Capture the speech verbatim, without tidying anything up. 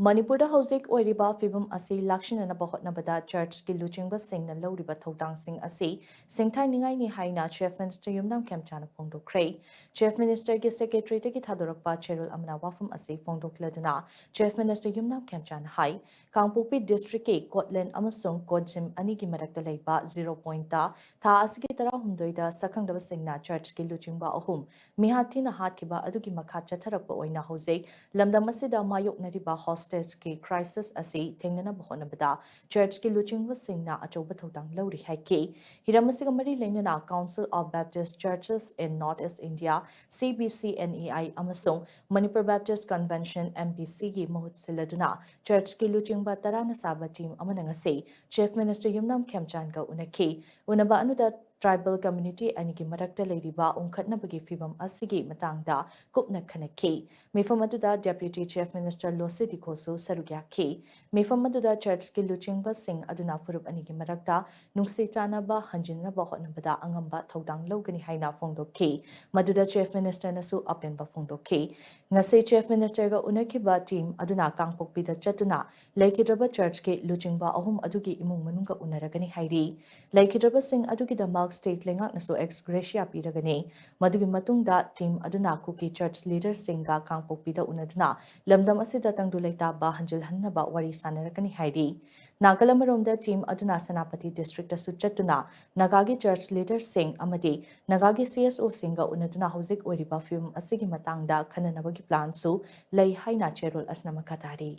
ꯃꯅꯤꯄꯨꯔꯗ ꯍꯧꯖꯤꯛ ꯑꯣꯏꯔꯤꯕ ꯐꯤꯕꯝ ꯑꯁꯤ ꯂꯥꯛꯁꯤꯟꯅꯅꯕ ꯍꯣꯠꯅꯕꯗ ꯆꯔꯆꯀꯤ ꯂꯨꯆꯤꯡꯕꯁꯤꯡꯅ ꯂꯧꯔꯤꯕ ꯊꯧꯗꯥꯡꯁꯤꯡ ꯑꯁꯤ ꯁꯤꯡꯊꯥꯅꯤꯡꯉꯥꯏꯅꯤ ꯍꯥꯏꯅ Chief Minister ꯌꯨꯝꯅꯥꯝ ꯈꯦꯝꯆꯥꯅ ꯐꯣꯡꯗꯣꯛꯈ꯭ꯔꯦ꯫ Chief Ministerꯒꯤ Secretaryꯗꯒꯤ ꯊꯥꯗꯣꯔꯛꯄ ꯆꯦꯔꯣꯜ ꯑꯃꯅ ꯋꯥꯐꯝ ꯑꯁꯤ ꯐꯣꯡꯗꯣꯛꯂꯗꯨꯅ Chief Minister ꯌꯨꯝꯅꯥꯝ ꯈꯦꯝꯆꯥꯅ ꯍꯥꯏ, ꯀꯥꯡꯄꯣꯛꯄꯤ districtꯀꯤ ꯀꯣꯠꯂꯦꯟ ꯑꯃꯁꯨꯡ ꯀꯣꯠꯖꯤꯝ ꯑꯅꯤꯒꯤ ꯃꯔꯛꯇ ꯂꯩꯕ zero pointꯇ ꯊꯥ ꯑꯁꯤꯒꯤ ꯇꯔꯥꯍꯨꯝꯗꯣꯏꯗ ꯁꯛꯈꯪꯗꯕꯁꯤꯡꯅ ꯆꯔꯆꯀꯤ ꯂꯨꯆꯤꯡꯕ ꯑꯍꯨꯝ ꯃꯤꯍꯥꯠ ꯊꯤꯅ ꯍꯥꯠꯈꯤꯕ ꯑꯗꯨꯒꯤ ꯃꯈꯥ ꯆꯠꯊꯔꯛꯄ ꯑꯣꯏꯅ ꯍꯧꯖꯤꯛ ꯂꯝꯗꯝ ꯑꯁꯤꯗ ꯃꯥꯌꯣꯛꯅꯔꯤꯕ hostageꯀꯤ crisis ꯑꯁꯤ ꯊꯦꯡꯅꯅꯕ ꯍꯣꯠꯅꯕꯗ ꯆꯔꯆꯀꯤ ꯂꯨꯆꯤꯡꯕꯁꯤꯡꯅ ꯑꯆꯧꯕ ꯊꯧꯗꯥꯡ ꯂꯧꯔꯤ ꯍꯥꯏꯈꯤ꯫ ꯍꯤꯔꯝ ꯑꯁꯤꯒ ꯃꯔꯤ ꯂꯩꯅꯅ Council of Baptist Churches in North East India, C B C N E I, ꯑꯃꯁꯨꯡ Manipur Baptist Convention, M B Cꯒꯤ ꯃꯍꯨꯠ ꯁꯤꯜꯂꯗꯨꯅ ꯆꯔꯆꯀꯤ ꯂꯨꯆꯤꯡꯕ ꯇꯔꯥꯅ ꯁꯥꯕ team ꯑꯃꯅ ꯉꯁꯤ Chief Minister ꯌꯨꯝꯅꯥꯝ ꯈꯦꯝꯆꯥꯟꯒ ꯎꯅꯈꯤ꯫ ꯎꯅꯕ ꯑꯗꯨꯗ tribal community ꯑꯅꯤꯒꯤ ꯃꯔꯛꯇ ꯂꯩꯔꯤꯕ ꯎꯪꯈꯠꯅꯕꯒꯤ ꯐꯤꯕꯝ ꯑꯁꯤꯒꯤ ꯃꯇꯥꯡꯗ ꯀꯨꯞꯅ ꯈꯟꯅꯈꯤ꯫ ꯃꯤꯐꯝ ꯑꯗꯨꯗ Deputy Chief Minister ꯂꯣꯁꯤ ꯗꯤꯈꯣꯁꯨ ꯁꯔꯨꯛ ꯌꯥꯈꯤ꯫ ꯃꯤꯐꯝ ꯑꯗꯨꯗ ꯆꯔꯆꯀꯤ ꯂꯨꯆꯤꯡꯕꯁꯤꯡ ꯑꯗꯨꯅ ꯐꯨꯔꯨꯞ ꯑꯅꯤꯒꯤ ꯃꯔꯛꯇ ꯅꯨꯡꯁꯤ ꯆꯥꯟꯅꯕ ꯍꯟꯖꯤꯟꯅꯕ ꯍꯣꯠꯅꯕꯗ ꯑꯉꯝꯕ ꯊꯧꯗꯥꯡ ꯂꯧꯒꯅꯤ ꯍꯥꯏꯅ ꯐꯣꯡꯗꯣꯛꯈꯤ꯫ ꯃꯗꯨꯗ Chief Ministerꯅꯁꯨ ꯑꯄꯦꯟꯕ ꯐꯣꯡꯗꯣꯛꯈꯤ꯫ ꯉꯁꯤ Chief Ministerꯒ ꯎꯅꯈꯤꯕ team ꯑꯗꯨꯅ ꯀꯥꯡꯄꯣꯛꯄꯤꯗ ꯆꯠꯇꯨꯅ ꯂꯩꯈꯤꯗ꯭ꯔꯕ ꯆꯔꯆꯀꯤ ꯂꯨꯆꯤꯡꯕ ꯑꯍꯨꯝ ꯑꯗꯨꯒꯤ ꯏꯃꯨꯡ ꯃꯅꯨꯡꯒ ꯎꯅꯔꯒꯅꯤ ꯍꯥꯏꯔꯤ꯫ ꯂꯩꯈꯤꯗ꯭ꯔꯕꯁꯤꯡ ꯑꯗꯨꯒꯤꯗꯃꯛ state ꯂꯩꯉꯥꯛꯅꯁꯨ ex gratia ꯄꯤꯔꯒꯅꯤ꯫ ꯃꯗꯨꯒꯤ ꯃꯇꯨꯡꯗ team ꯑꯗꯨꯅ ꯀꯨꯀꯤ church leaderꯁꯤꯡꯒ ꯀꯥꯡꯄꯣꯛꯄꯤꯗ ꯎꯅꯗꯨꯅ ꯂꯝꯗꯝ ꯑꯁꯤꯗ ꯇꯪꯗꯨ ꯂꯩꯇꯥꯕ ꯍꯟꯖꯤꯜꯍꯟꯅꯕ ꯋꯥꯔꯤ ꯁꯥꯟꯅꯔꯛꯀꯅꯤ ꯍꯥꯏꯔꯤ꯫ ꯅꯥꯀꯜ ꯑꯃꯔꯣꯝꯗ team ꯑꯗꯨꯅ ꯁꯦꯅꯥꯄꯇꯤ districtꯇꯁꯨ ꯆꯠꯇꯨꯅ ꯅꯥꯒꯥꯒꯤ church leaderꯁꯤꯡ ꯑꯃꯗꯤ ꯅꯥꯒꯥꯒꯤ C S Oꯁꯤꯡꯒ ꯎꯅꯗꯨꯅ ꯍꯧꯖꯤꯛ ꯑꯣꯏꯔꯤꯕ ꯐꯤꯕꯝ ꯑꯁꯤꯒꯤ ꯃꯇꯥꯡꯗ ꯈꯟꯅꯅꯕꯒꯤ planꯁꯨ ꯂꯩ ꯍꯥꯏꯅ ꯆꯦꯔꯣꯜ ꯑꯁꯤꯅ ꯃꯈꯥ ꯇꯥꯔꯤ꯫